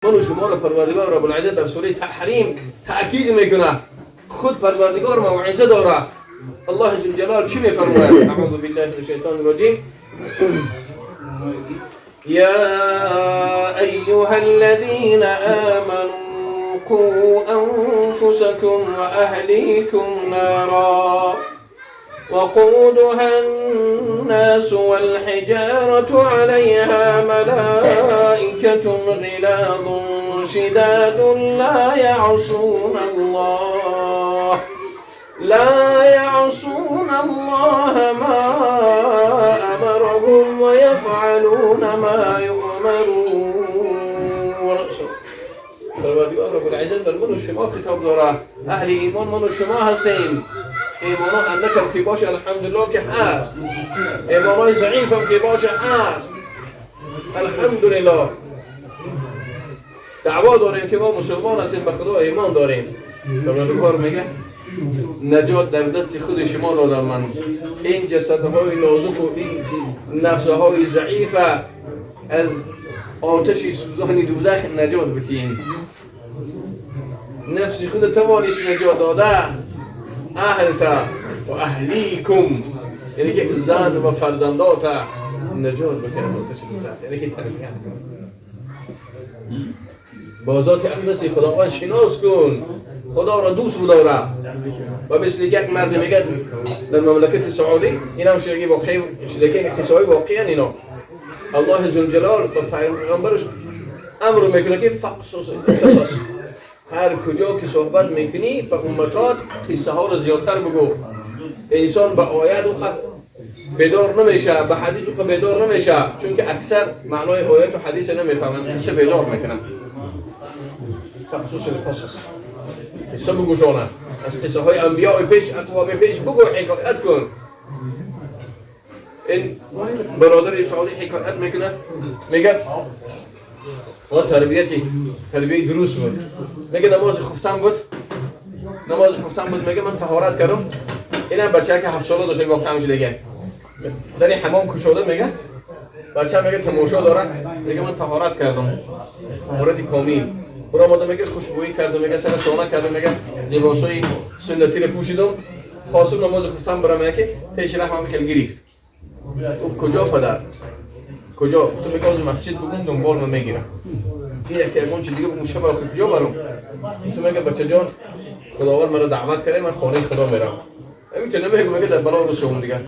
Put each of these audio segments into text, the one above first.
Ману шуморо Парвардигор Раббулиззат дар сураи Таҳрим таъкид мекунад. Худ Парвардигор мавъиза дорад. Аллоҳи зулҷалол чӣ мефармояд? Аъузу биллаҳи минаш шайтони раҷим. Я айюҳаллазина аману қу анфусакум ва аҳликум нара وقودها الناس والحجارة عليها ملائكة غلاظ شداد لا يعصون الله ما أمرهم ويفعلون ما يؤمرون. پروردگار رب العزت بر من و شما خطاب داره. اهل ایمان من و شما هستیم. ایمان ها اندکم که باشه، الحمدلله که هست. ایمان های ضعیف هم که باشه، هست، الحمدلله. دعوا داریم که ما مسلمان هستیم، به خدا ایمان داریم. پروردگار میگه نجات در دست خود شما دادم. من این جسدهای نازک و این نفسهای ضعیف از آتش سوزان دوزخ نجات بتین. نفس خود توانیش نجات داده، اهل تا و اهلیکم، یعنی که زن و فرزندات نجات بتین از آتش دوزخ، یعنی که تربیت کن، با ذات اقدس خداوند شناس کن، خدا را دوست بداره. و مثل یک مرد میگه در مملکت سعودی، این هم شرکی واقعی شرکی قصه واقعی اینا. الله ذوالجلال با پیغمبرش امر میکنه که فاقصص القصص، هر کجا که صحبت میکنی به امتات، قصه ها رو زیادتر بگو. انسان به آیت او بیدار نمیشه، به حدیث او بیدار نمیشه، چون که اکثر معنای آیت و حدیث نمیفهمند. قصه بیدار میکنن. فاقصص القصص، قصه بگو شانه، از قصه های انبیاء پیش، اقوام پیش بگو، حکایت کن. این برادر سعودی حکایت میکنه، میگه و تربیتی تربیت درست بود. میگه نماز خفتن بود، نماز خفتن بود. میگه من طهارت کردم. اینم بچه که 7 ساله داشت، واقعا میشه دیگه در این حمام کشاده. میگه بچه میگه تماشا داره. میگه من طهارت کردم، طهارت کامل برو آمده. میگه خوشبویی کردم، میگه سر شانه کردم، میگه لباسای سنتی رو پوشیدم، خواستم نماز خفتن برم. میگه که پیش رحمم خیلی گرفت، گفت کجا پدر، کجا؟ تو میگه از مسجد بگم دنبال من میگیرم. این یک یکون چیز دیگه بگم شب آخر کجا برم؟ تو میگه بچه جان، خداوند مرا دعوت کرده، من خانه خدا میرم. همین چه نمیگه، میگه در بلا رو دیگه.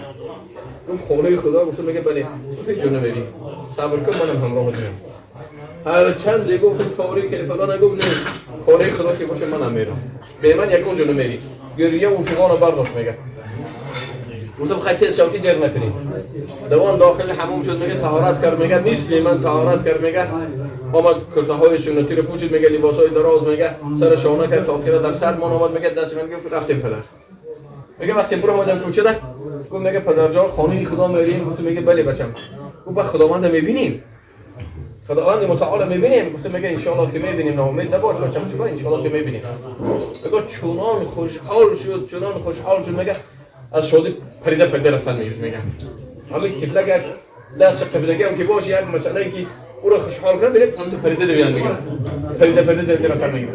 گفت خانه خدا؟ گفت میگه بله. تو هیچ جا نمیری، صبر کن، منم همراه میام. هر چند گفت تاریک فلان، گفت نه، خانه خدا که باشه منم میرم، به من یک اونجا نمیری. گریه و فغان برداشت. میگه گفتم خیلی صوتی دیر نکنیم. دوان داخل حموم شد. میگه طهارت کرد، میگه مثل من طهارت کرد. میگه آمد کرته های سنتی رو پوشید، میگه لباس های دراز، میگه سر شانه کرد، تا در سر من آمد. میگه دست من گفت، رفتیم پدر. میگه وقتی برو آمدم کوچه ده، گفت میگه پدر جان، خانه خدا میریم؟ گفت میگه بله بچم. گفت با خداوند میبینیم؟ خداوند متعال میبینیم؟ گفت میگه ان شاء الله که میبینیم، ناامید نباش بچم، چون ان شاء الله که میبینیم. میگه چنان خوشحال شد، چنان خوشحال شد، میگه از شادی پریده پریده رفتن. میگه همین طفلک یک دست قبلگی هم که باشه، یک مسئله که او رو خوشحال کنه، بره هم پریده دویان. میگه پریده پریده دویان رفتن. میگه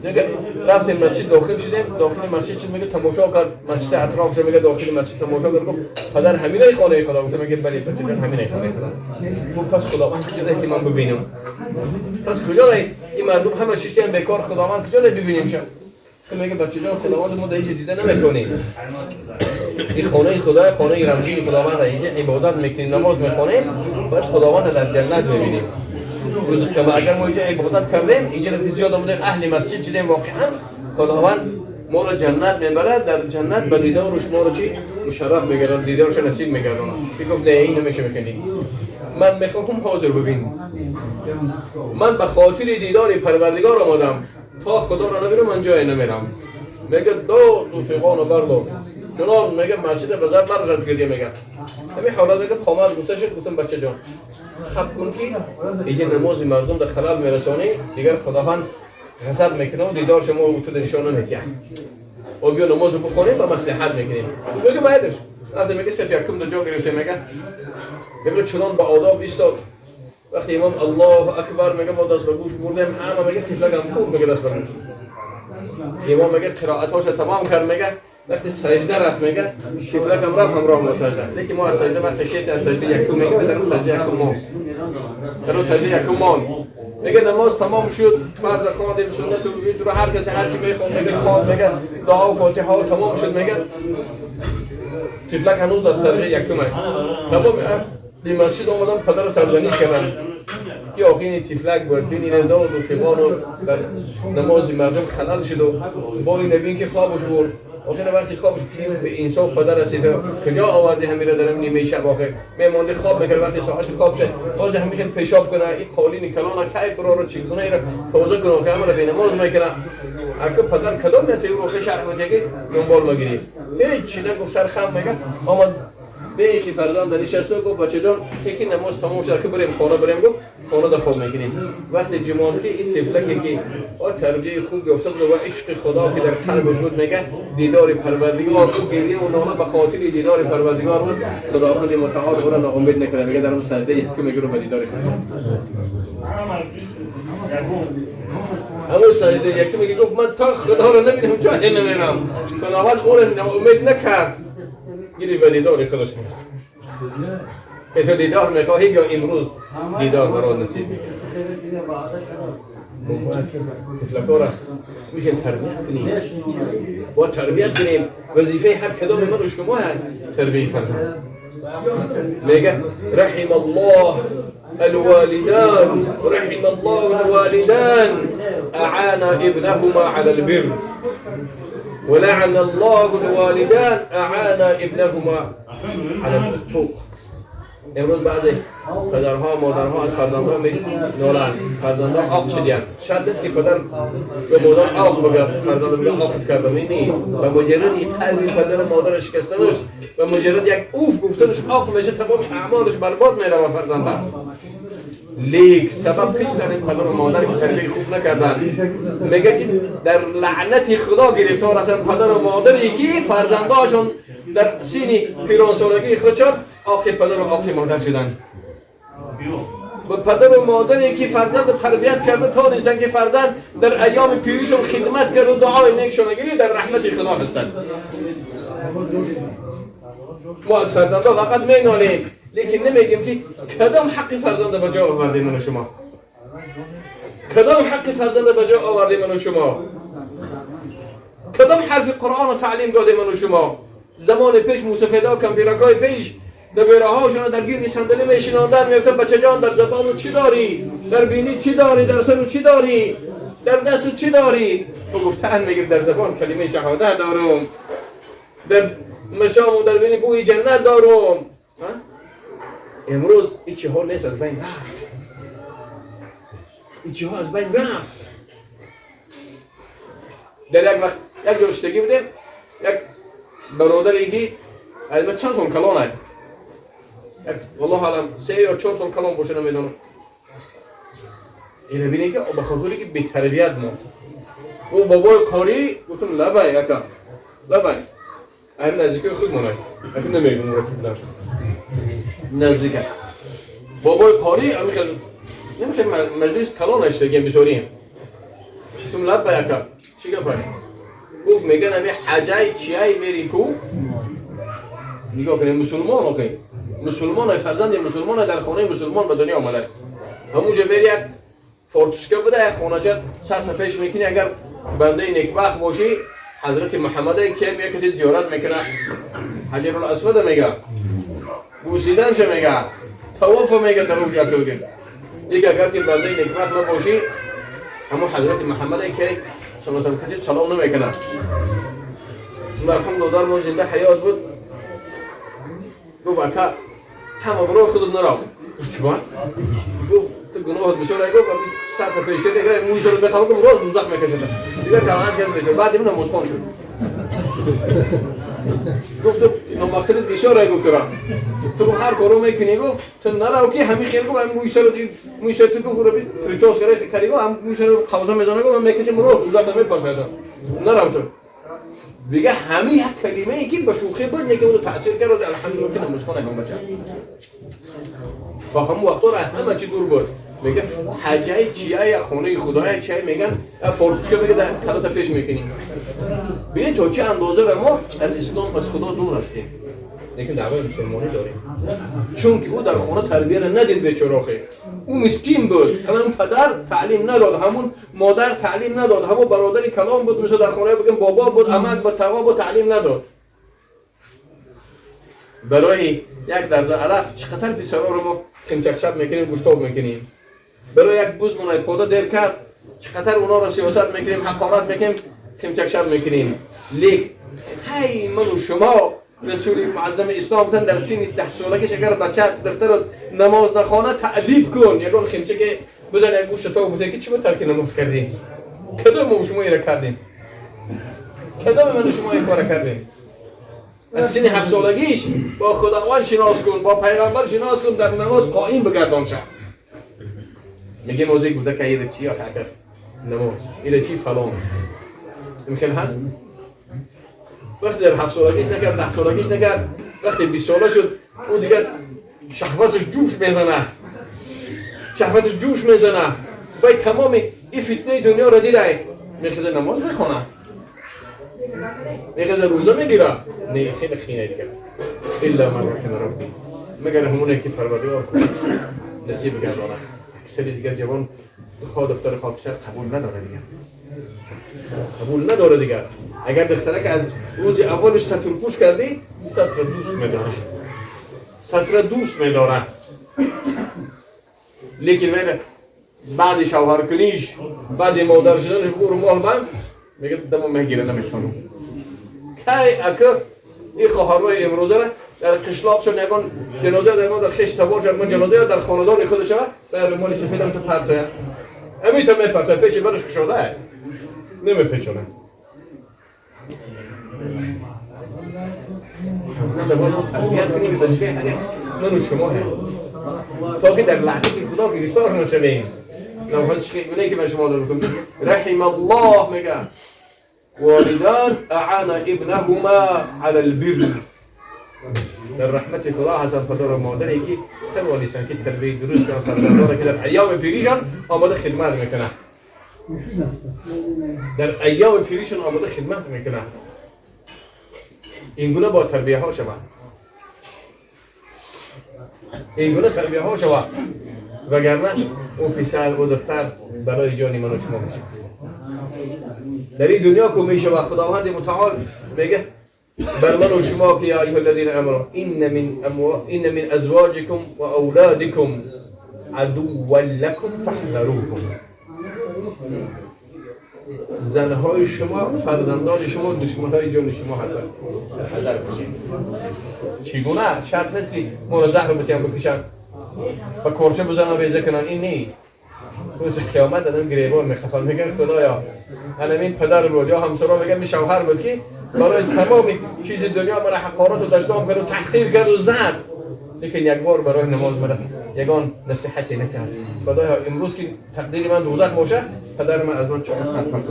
میگه رفتیم مسجد، داخل شدیم، داخل مسجد شد. میگه تماشا کرد مسجد اطراف شد. میگه داخل مسجد تماشا کرد، گفت پدر، همینه خانه خدا؟ گفت میگه بله بچه جان، همینه خانه خدا. گفت پس خداوند کجا که من ببینم؟ پس کجا این مردم همه شیشتن بیکار، خداوند کجا ببینیم شد؟ میگه بچه جان، خداوند ما در اینجا دیده نمیتونیم. این خانه خدا، خانه رمزی خداوند، اینجا عبادت میکنیم، نماز میخونیم، باید خداوند در جنت میبینیم روز قیامت. اگر ما اینجا عبادت کردیم، اینجا زیاد آمدیم، اهل مسجد شدیم، واقعا خداوند ما رو جنت میبره. در جنت به دیدارش ما رو چی مشرف میگردن، دیدارش نصیب میگردن. گفت نه، این نمیشه میکنی، من میخوام حاضر ببینم. من به خاطر دیدار پروردگار آمدم، تا خدا را نبینم من جای نمیرم. میگه دو دو فغان برداشت، چنان میگه مسجد بزر برشد گریه. میگه همین حالت میگه قامت گفته شد. گفتم بچه جان، خب کن که اینجا نماز مردم در خلل میرسانی، دیگر خداوند غضب میکنه و دیدار شما و تو نشان نمیتیه و بیا نماز بخونیم و مصلحت میکنیم. میگه بعدش رفته، میگه صف یکم در جا گرفته. میگه چنان با آداب ایستاد. وقتی امام الله اکبر میگه ما دست به گوش بردیم، همه میگه طفلک هم خوب میگه دست به گوش. امام میگه قرائتاشو تمام کرد، میگه وقتی سجده رفت میگه طفلک هم رفت همراه ما سجده. لیکن ما از سجده وقتی کسی از سجده یکم میگه در اون سجده یکم ما در اون سجده یکم ما میگه نماز تمام شد، فرض خواندیم، سنت و ویتر رو هر کسی هر چی میخوند میگه خواند، میگه دعا و فاتحه ها تمام شد، میگه طفلک هنوز در سجده یکم است. تمام به مسجد آمدن پدر سرزنش کردن که آخه این طفلک بود بین این داد و فغان و در نماز مردم خلل شد و با این نبین که خوابش برد. آخر وقتی خوابش به انصاف پدر رسید، کجا آوردی همین را در نیمه شب؟ آخه میمانده خواب میکرد، وقتی ساعت خواب شد باز هم میکرد پیشاب کنه، این قالین کلان کی برا رو چی کنه، این تازه کنه، آخه همه را به نماز میکنه. اگه پدر کدام نتیجه رو آخه شرح میده دنبال مگیری هیچ نگفت، سر خم میگه آمد به یکی فرزند نشست و گفت بچه جان یکی نماز تمام شد که بریم خانه، بریم گفت خانه در خواب میکنیم. وقتی جمعه که این طفلکی که با تربیه خوب گفته بود و عشق خدا که در قلبش بود، میگه دیدار پروردگار، او گریه و ناله به خاطر دیدار پروردگار بود، خداوند متعال او را ناامید نکنه. میگه در اون سجده یکی میگه رو به دیدار خدا، همون سجده یکی میگه گفت من تا خدا رو نبینم جایی نمیرم. خداوند او را ناامید نکرد، گیری به دیدار خودش میرسد. که تو دیدار میخواهی یا امروز دیدار برات نصیب میکنه. طفلکا را میشه تربیت کنیم، با تربیت کنیم. وظیفه هر کدام من و شما هست تربیه فرزند. میگه رحم الله الوالدان، رحم الله الوالدان اعانا ابنهما على البر ولعن الله الوالدان اعانا ابنهما على العقوق. امروز بعضی پدرها مادرها از فرزندها مینالند، فرزندها عاق شدند. شرط که پدر به مادر عاق بگه، فرزند بگه عاقت کردم، این نیست. و مجرد این قلب پدر مادر شکستنش و مجرد یک اوف گفتنش عاق میشه، تمام اعمالش برباد میره و فرزنده. لیک سبب کش در این پدر و مادر که تربیه خوب نکردن، میگه که در لعنت خدا گرفتار هستن پدر و مادری که فرزنداشون در سینی پیران سالگی خودشان آخ پدر و آخ مادر شدن. و پدر و مادری که فرزند تربیت کرده تا نیستن که فرزند در ایام پیریشون خدمت کرد و دعای نیکشون گیری، در رحمت خدا هستند. ما از فرزندا فقط مینالیم، لیکن نمیگیم که کدام حق فرزند به جا آوردیم من و شما، کدام حق فرزند به جا آوردیم من و شما، کدام حرف قرآن رو تعلیم دادیم من و شما. زمان پیش موسفیدا کمپیرکای پیش دبیره هاشون در گیر صندلی میشیناندن، میگفتن بچه جان در زبان چی داری، در بینی چی داری، در سر چی داری، در دست چی داری؟ و گفتن میگه در زبان کلمه شهادت دارم، در مشام و در بینی بوی جنت دارم. امروز این چیها نیست، از بین رفت. این چیها از بین رفت. در یک وقت یک جاشتگی بودیم، یک برادری که از من چند سال کلان است، یک والله عالم 3 یا 4 سال کلان باشه نمیدونم. اینو بینی که به خاطری که بی تربیت ما او بابای قاری گفتم لبای اکا لبای این نزدیک خود مونه، اکن نمیگم رو که نزدیک بابای قاری امی خیلی نمیخوام مجلس کلان اشتگیم بسوریم. گفتم لبای اکا چی گپای؟ گفت میگن امی حجای چیای میری کو؟ نگاه کنیم مسلمان، آخه مسلمان فرزند مسلمان در خانه مسلمان به دنیا آمده، همونجا بری یک فورتشکه بوده، یک خانه چه سر تا پیش میکنی، اگر بنده نیکبخت باشی حضرت محمد که میاد که زیارت میکنه، حجر الاسود میگه، بوسیدن چه میگه، طواف میگه در اونجا تو بگه. دیگه اگر که بنده نیکبخت نباشی همون حضرت محمد که صلی الله علیه و سلام نمیکنه. مرحوم دادرمون زنده حیات بود، گفت اکا همه برای خودت نرو. گفت چی باید؟ گفت تو گناهت بسیار. گفت سر تا پیش کرد اگر موی سر بخواه گفت راز دوزخ میکشد دیگه کلانت کرد میکشد. بعد این نمازخوان شد. گفت تو نماختنت بسیار. گفت را تو هر کارو میکنی، گفت تو نرو که همین خیلی گفت هم موی سر موی سر تو گفت رو پریچاس کرد کردی، گفت هم موی سر قوزه میزنه، گفت من میکشم راز دوزخ نمیپاشد نرو تو. میگه همه یک کلمه ای که به شوخی بود یکی اونو تاثیر کرد. الحمدلله که نماز خونه هم بچه با همون وقتا را همه چی دور بود. میگه حجه چیه خونه خدای چیه میگن فورتوش که میگه در کلاتا پیش میکنیم. ببینید تا چه اندازه را ما از اسلام از خدا دور هستیم، لیکن دعوای مسلمانی داریم، چون که او در خانه تربیه را ندید بیچاره. او مسکین بود، همون پدر تعلیم نداد، همون مادر تعلیم نداد، همون برادر کلام بود، مثل در خانه بگم بابا بود، عمک بود، توا بود، تعلیم نداد. برای یک درجه علف چقدر پسرا رو ما خمچک شب میکنیم، گوشتاب میکنیم. برای یک بز مونای پادا دیر کرد چقدر اونا رو سیاست میکنیم، حقارت میکنیم، خمچک شب میکنیم. لیک هی من و شما رسول معظم اسلام تن در سن 10 سالگیش اگر بچه دختر نماز نخوانه تأدیب کن، یکون خمچه که بزن یک گوش تا بوده که چی ترک نماز کردیم؟ کدام ما شما ایرا کردیم؟ کدام من شما این کار کردیم؟ از سن 7 سالگیش با خداوند شناس کن، با پیغمبر شناس کن، در نماز قائم بگردان شد. میگه موضوع بوده که ایره چی آخر نماز ایره چی فلان ممکن هست؟ وقتی در 7 سالگیش نکرد، 10 سالگیش نکرد، وقتی 20 ساله شد او دیگر شهوتش جوش میزنه، شهوتش جوش میزنه، باید تمام این فتنه دنیا رو دیده، میخواد نماز میخونه، میخواد روزه میگیره، نه خیلی خینه دیگه. الا من رحم ربی، مگر همونه که پروردگار نصیب گردانه. اکثر دیگر جوان خواه دختر خواه پسر قبول نداره دیگه، قبول نداره دیگر. اگر دختره که از روز اولش ستر پوش کردی، ستر دوست میداره، ستر دوست میداره. لیکن میره بعد شوهر کنیش، بعد مادر شدنش او رو مال بند میگه دمو میگیره نمیتونم. کی اکه این خواهرای امروزه را در قشلاق شد یکان جنازه در در خش تبار شد، من جنازه در خاندان خودش شود در مال سفیدم تو پرتویا امی تا میپرتویا پیش برش کشاده نمیپیچونه. تربیت کنیم وظیفه هر من و شما تا که در لعنت خدا گرفتار نشویم. نمیخواد که من شما دارم رحم الله میگه والدان اعان ابنهما علی البر. در رحمت خدا هستن پدر و مادری که توانستن که تربیت درست کنن فرزندان که در ایام پیریشان آماده خدمت میکنن، در ایام پیریشان آماده خدمت میکنن. اینگونه با تربیه ها شود، اینگونه تربیه ها شود، وگرنه او پسر او دختر برای جان من و شما میشه. در این دنیا که میشه و خداوند متعال میگه بر من و شما که یا ایها الذین آمنوا ان من ازواجکم و اولادکم عدوا لکم فاحذروهم. زنهای شما، فرزندان شما دشمنهای جان شما هستند، حذر باشید. چگونه؟ شرط نیست که ما رو زهر بتیم بکشن و کرچه بزنن ریزه کنن، این نیست. روز قیامت آدم گریبان میخفن، میگن خدایا این پدر بود یا همسرا میگن می شوهر بود که برای تمام چیز دنیا مرا حقارت و دشنام کرد و تحقیر کرد و زد، لیکن یک بار برای نماز مرا یگان نصیحتی نکرد. خدایا امروز که تقدیر من دوزخ باشه، پدر من از من چه حق پرت،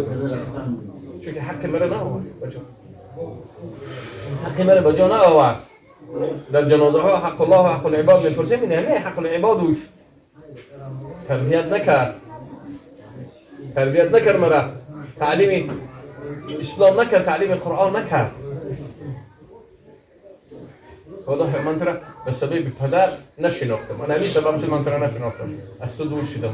چون که حق مرا نآورد، حق مرا به جا نآورد. در جنازه ها حق الله و حق العباد میپرسیم، این همه حق العبادوش تربیت نکرد، تربیت نکرد مرا، تعلیم اسلام نکرد، تعلیم قرآن نکرد. خدا من ترا به سبب پدر نشناختم، من همین سبب من ترا نشناختم، از تو دور شدم.